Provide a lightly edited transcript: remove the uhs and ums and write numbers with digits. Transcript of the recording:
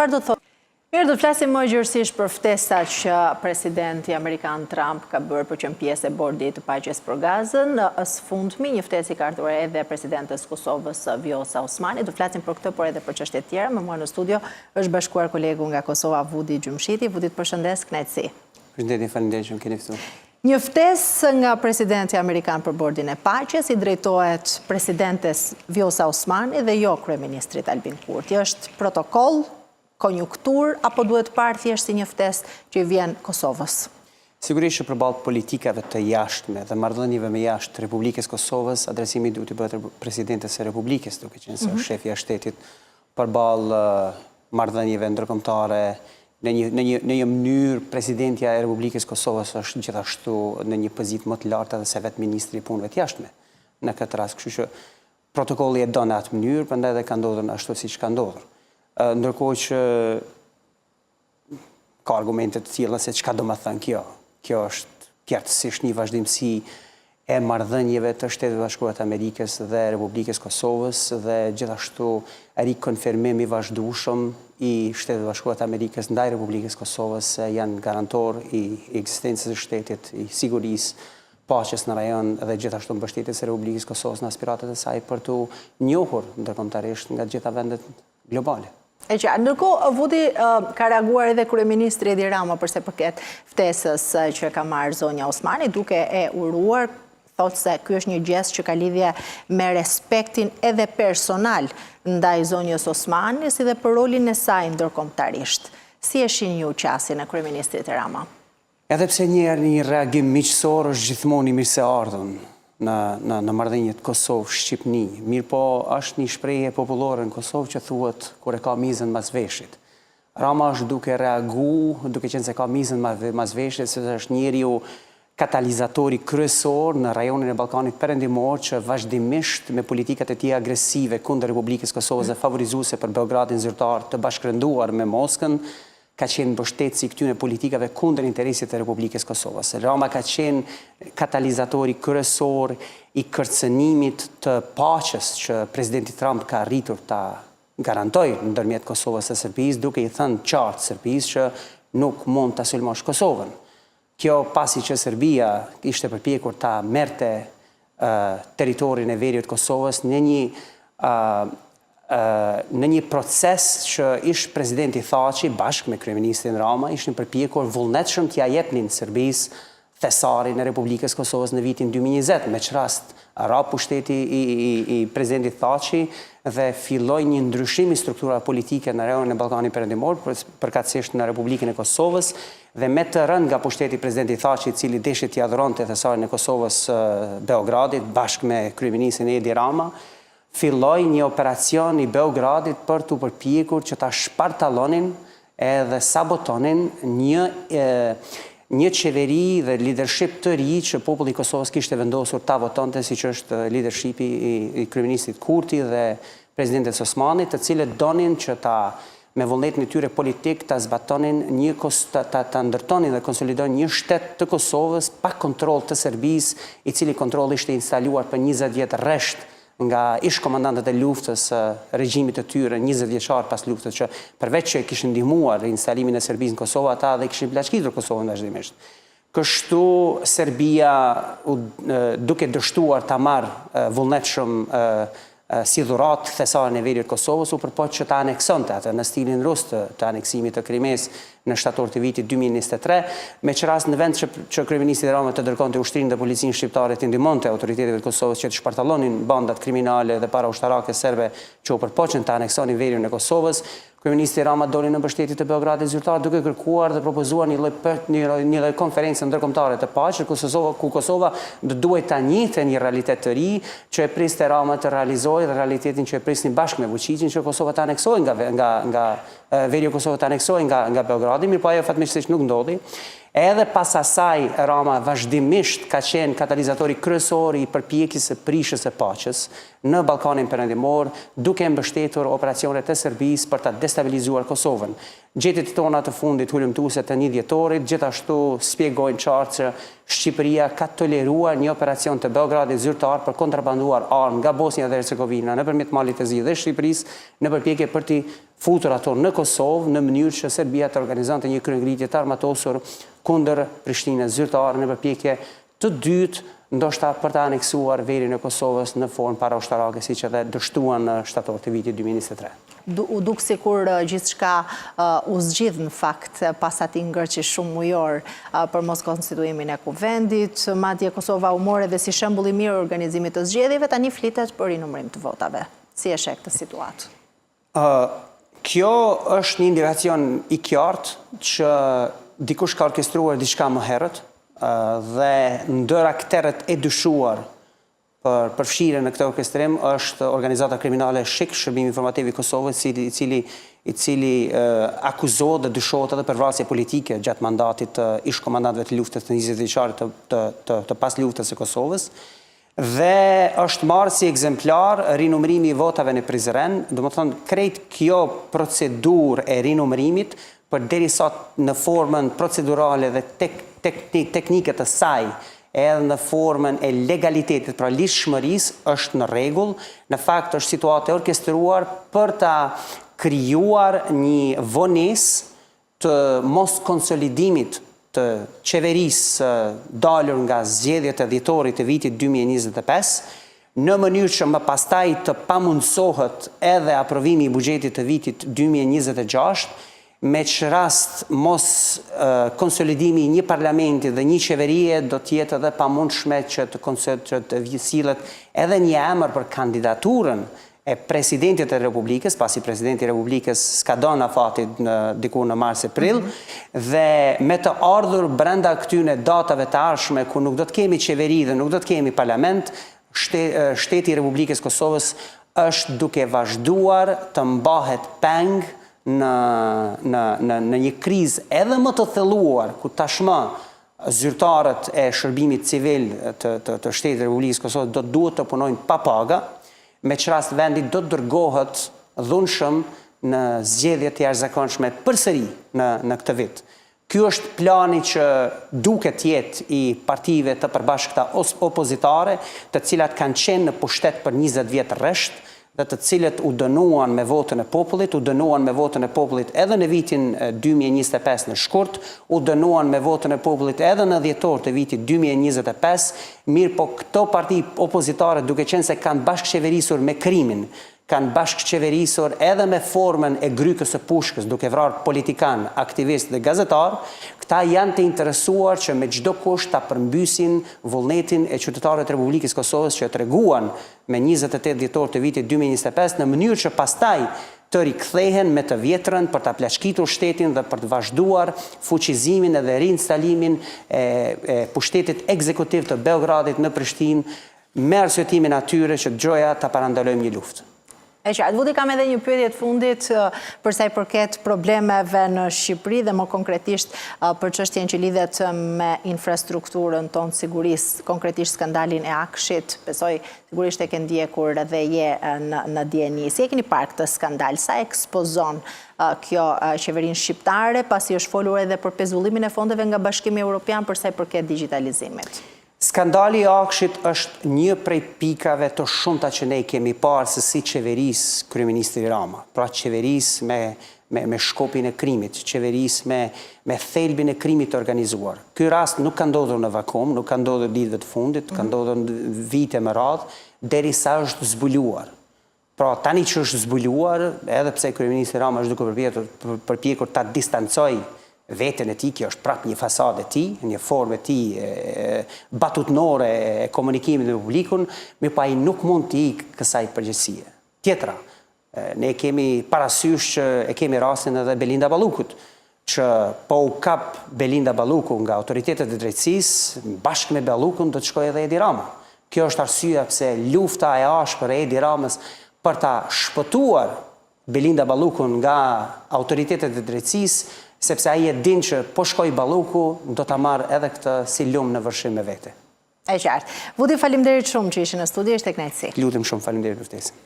Çfarë do të thotë? Mirë, do të flasim më gjerësisht për ftesat që presidenti amerikan Trump ka bërë për qenë pjesë e bordit të paqes për Gazën. Së fundmi, një ftesë i ka ardhur edhe presidentes Kosovës Vjosa Osmani. Do të flasim për këtë, por edhe për çështje të tjera. Me mua në studio është bashkuar kolegu nga Kosova Vudi Gjymshiti. Vudi, të përshëndes, kënaqësi. Përshëndetje, faleminderit që më keni ftuar. Një ftesë nga presidenti amerikan për bordin e paqes i drejtohet presidentes Vjosa Osmani dhe jo kryeministrit Albin Kurti. Është protokoll konjunkturë apo duhet parë thjesht si një ftesë që i vjen Kosovës? Sigurisht që përballë politikave të jashtme dhe marrëdhënieve me jashtë të Republikës Kosovës, adresimi duhet t'i bëhet Presidentes së Republikës, duke qenë se është shefja e shtetit përballë marrëdhënieve ndërkombëtare në një në një në një mënyrë Presidentja e Republikës Kosovës është gjithashtu në një pozitë më të lartë edhe se vetë ministri i Punëve të Jashtme në këtë rast, kështu që Protokolli e do në atë mënyrë, prandaj edhe ka ndodhur ashtu siç ka ndodhur. Ndërkohë që ka argumente të tilla se çka do me thënë kjo. Kjo është qartësisht një vazhdimësi e marrëdhënieve të Shteteve të Bashkuara të Amerikës dhe Republikës Kosovës dhe gjithashtu rikonfirmim i vazhdueshëm i Shteteve të Bashkuara të Amerikës ndaj Republikës Kosovës se janë garantor i ekzistencës së shtetit, i sigurisë, paqes në rajon dhe gjithashtu mbështetjes së Republikës së Kosovës në aspiratat e saj për t'u njohur ndërkombëtarisht nga të gjitha vendet globale. E qartë. Ndërkohë, Vudi, ka reaguar edhe kryeministri Edi Rama për sa i përket ftesës që ka marrë zonja Osmani, duke e uruar, thotë se ky është një gjest që ka lidhje me respektin edhe personal ndaj zonjës Osmani, si dhe për rolin e saj ndërkombëtarisht. Si e shihni ju qasjen e kryeministrit Rama? Edhe pse një një reagim miqësor është gjithmonë i mirëseardhur në në në marrëdhëniet Kosovë-Shqipni, mirëpo është një shprehje popullore në Kosovë që thuhet kur e ka mizën mas veshit. Rama është duke reagu, duke qenë se ka mizën mas veshit, sepse është njeriu katalizatori kryesor në rajonin e Ballkanit Perëndimor që vazhdimisht me politikat e tij agresive kundër Republikës Kosovës dhe favorizuese për Beogradin zyrtar të bashkërenduar me Moskën, ka qenë mbështetësi i këtyre politikave kundër interesit të Republikës Kosovës. Rama ka qenë katalizatori kryesor i kërcënimit të paqes që presidenti Trump ka arritur ta garantojë ndërmjet Kosovës e Serbisë, duke i thënë qartë Serbisë që nuk mund ta sulmosh Kosovën. Kjo pasi që Serbia ishte përpjekur ta merrte territorin e veriut të Kosovës në një në një proces që ish presidenti Thaçi bashkë me kryeministrin Rama ishin përpjekur vullnetshëm t'ia jepnin Serbisë thesarin e Republikës Kosovës në vitin 2020, me ç'rast ra pushteti i, i, i presidentit Thaçi dhe filloi një ndryshim i strukturave politike në rajonin e Ballkanit Perëndimor, përkatësisht në Republikën e Kosovës, Dhe me të rënë nga pushteti presidenti Thaçi i cili deshi t'ia dhuronte thesarin e Kosovës Beogradit bashkë me kryeministrin Edi Rama, filloi një operacion i Beogradit për t'u përpjekur që ta shpartallonin edhe sabotonin një një qeveri dhe lidership të ri që populli i Kosovës kishte vendosur ta votonte siç është lidershipi i, i kryeministrit Kurti dhe presidentes Osmani, të cilët donin që ta me vullnetin e tyre politik ta zbatonin një ta ta ta ndërtonin dhe konsolidonin një shtet të Kosovës pa kontroll të Serbisë, i cili kontroll ishte instaluar për 20 vjet rresht nga ish-komandantët e luftës së regjimit të tyre 20 vjeçar pas luftës që përveç që e kishin ndihmuar instalimin e Serbisë në Kosovë, ata edhe kishin plaçkitur Kosovën vazhdimisht. Kështu Serbia duke dështuar ta marrë vullnetshëm si dhuratë thesarin e veriut të Kosovës, u përpoq që ta aneksonte atë në stilin rus të, të aneksimit të Krimesë në shtator të vitit 2023, me ç'rast në vend që, që kryeministri Rama të dërgonte ushtrinë dhe policinë shqiptare të ndihmonte autoriteteve të Kosovës që të shpartallonin bandat kriminale dhe paraushtarake serbe që u përpoqën të aneksonin veriun e Kosovës, Kryeministri Rama doli në mbështetje të Beogradit zyrtar duke kërkuar dhe propozuar një lloj një një lloj konference ndërkombëtare të paqes ku Kosova ku Kosova do duhej ta njihte një realitet të ri që e priste Rama të realizojë dhe realitetin që e prisnin bashkë me Vuçiqin që Kosova të aneksohej nga nga nga veriu i Kosovës të aneksohej nga nga Beogradi, mirëpo ajo fatmirësisht nuk ndodhi. Edhe pas asaj Rama vazhdimisht ka qenë katalizatori kryesor i përpjekjes së prishjes së paqes në Ballkanin Perëndimor, duke mbështetur operacionet e Serbisë për ta destabilizuar Kosovën. Gjetjet tona të fundit hulumtuese të një dhjetorit gjithashtu spjegojnë qartë që Shqipëria ka toleruar një operacion të Beogradit zyrtar për kontrabanduar armë nga Bosnja dhe Hercegovina nëpërmjet Malit të Zi dhe Shqipërisë në përpjekje për t'i. futur ato në Kosovë në mënyrë që Serbia të organizonte një kryengritje të armatosur kundër Prishtinës zyrtare në përpjekje të dytë ndoshta për ta aneksuar veriun e Kosovës në formë paraushtarake siç edhe dështuan në shtator të vitit 2023. U duk sikur gjithçka u zgjidh në fakt pas atij ngërçi shumëmujor për moskonstituimin e Kuvendit, madje Kosova u mor edhe si shembull i mirë i organizimit të zgjedhjeve, tani flitet për rinumërim të votave. Si e sheh këtë situatë? Kjo është një indikacion i qartë që dikush ka orkestruar diçka më herët dhe ndër akterët e dyshuar për përfshirje në këtë orkestrim është organizata kriminale SHIK, Shërbimi Informativ i Kosovës, i cili i cili akuzohet dhe dyshohet edhe për vrasje politike gjatë mandatit të ish-komandantëve të luftës të 20 vjeçarit të të të, të pas luftës së Kosovës. Dhe është marrë si ekzemplar rinumërimi i votave në Prizren, domethënë krejt kjo procedurë e rinumërimit përderisa në formën procedurale dhe teknike të saj edhe në formën e legalitetit, pra ligjshmërisë, është në rregull, në fakt është situatë e orkestruar për ta krijuar një vonesë të moskonsolidimit të qeverisë së dalur nga zgjedhjet e dhjetorit të vitit 2025, në mënyrë që më pastaj të pamundësohet edhe aprovimi i buxhetit të vitit 2026, me ç'rast mos konsolidimi i një parlamenti dhe një qeverie do të jetë edhe pamundshme që të që të sillet edhe një emër për kandidaturën e presidentit të Republikës, pasi presidenti i Republikës skadon afati në diku në mars e prill, mm -hmm. dhe me të ardhur brenda këtyne datave të ardhshme ku nuk do të kemi qeveri dhe nuk do të kemi parlament, shte, shteti i Republikës Kosovës është duke vazhduar të mbahet peng në në në në një krizë edhe më të thelluar ku tashmë zyrtarët e shërbimit civil të të të shtetit të Republikës Kosovës do të duhet të punojnë pa paga, me ç'rast vendi do të dërgohet dhunshëm në zgjedhje të jashtëzakonshme përsëri në në këtë vit. Ky është plani që duket të jetë i partive të përbashkëta opozitare, të cilat kanë qenë në pushtet për 20 vjet rresht dhe të cilët u dënuan me votën e popullit, u dënuan me votën e popullit edhe në vitin 2025 në shkurt, u dënuan me votën e popullit edhe në dhjetor të vitit 2025, mirëpo këto parti opozitare duke qenë se kanë bashkëqeverisur me krimin, kanë bashkëqeverisur edhe me formën e grykës së pushkës duke vrarë politikanë, aktivistë dhe gazetarë, këta janë të interesuar që me çdo kusht ta përmbysin vullnetin e qytetarëve të Republikës së Kosovës që e treguan me 28 dhjetor të vitit 2025 në mënyrë që pastaj të rikthehen me të vjetrën për ta plaçkitur shtetin dhe për të vazhduar fuqizimin edhe riinstalimin e, e pushtetit ekzekutiv të Beogradit në Prishtinë me arsyetimin atyre që gjoja ta parandalojmë një luftë. E qartë. Vudi kam edhe një pyetje të fundit për sa i përket problemeve në Shqipëri dhe më konkretisht për çështjen që lidhet me infrastrukturën tonë të sigurisë, konkretisht skandalin e AKSHI-t, besoj sigurisht e ke ndjekur dhe je në në dijeni. Si e keni parë këtë skandal? Sa ekspozon kjo qeverinë shqiptare, pasi është folur edhe për pezullimin e fondeve nga Bashkimi Evropian për sa i përket digjitalizimit? Skandali i AKSHI-t është një prej pikave të shumta që ne kemi parë se si qeveris kryeministri Rama, pra qeveris me me me shkopin e krimit, qeveris me me thelbin e krimit të organizuar. Ky rast nuk ka ndodhur në vakum, nuk ka ndodhur ditëve të fundit, ka ndodhur vite me radhë, derisa është zbuluar. Pra, tani që është zbuluar, edhe pse kryeministri Rama është duke përpjekur, përpjekur ta distancojë veten e tij, kjo është prapë një fasadë e tij, një formë e tij batutnore e komunikimit me publikun, mirëpo ai nuk mund t'i ikë kësaj përgjegjësie. Tjetra, ne kemi parasysh që e kemi rastin edhe Belinda Ballukut, që po u kap Belinda Balluku nga autoritetet e drejtësisë, bashkë me Ballukun do të shkojë edhe Edi Rama. Kjo është arsyeja pse lufta e ashpër e Edi Ramës për ta shpëtuar Belinda Ballukun nga autoritetet e drejtësisë, sepse ai e din që po shkoi Balluku, do ta marrë edhe këtë si lum në vërshim me vete. E qartë. Vudi, faleminderit shumë që ishe në studio, ishte kënaqësi. Lutem shumë, faleminderit për ftesën.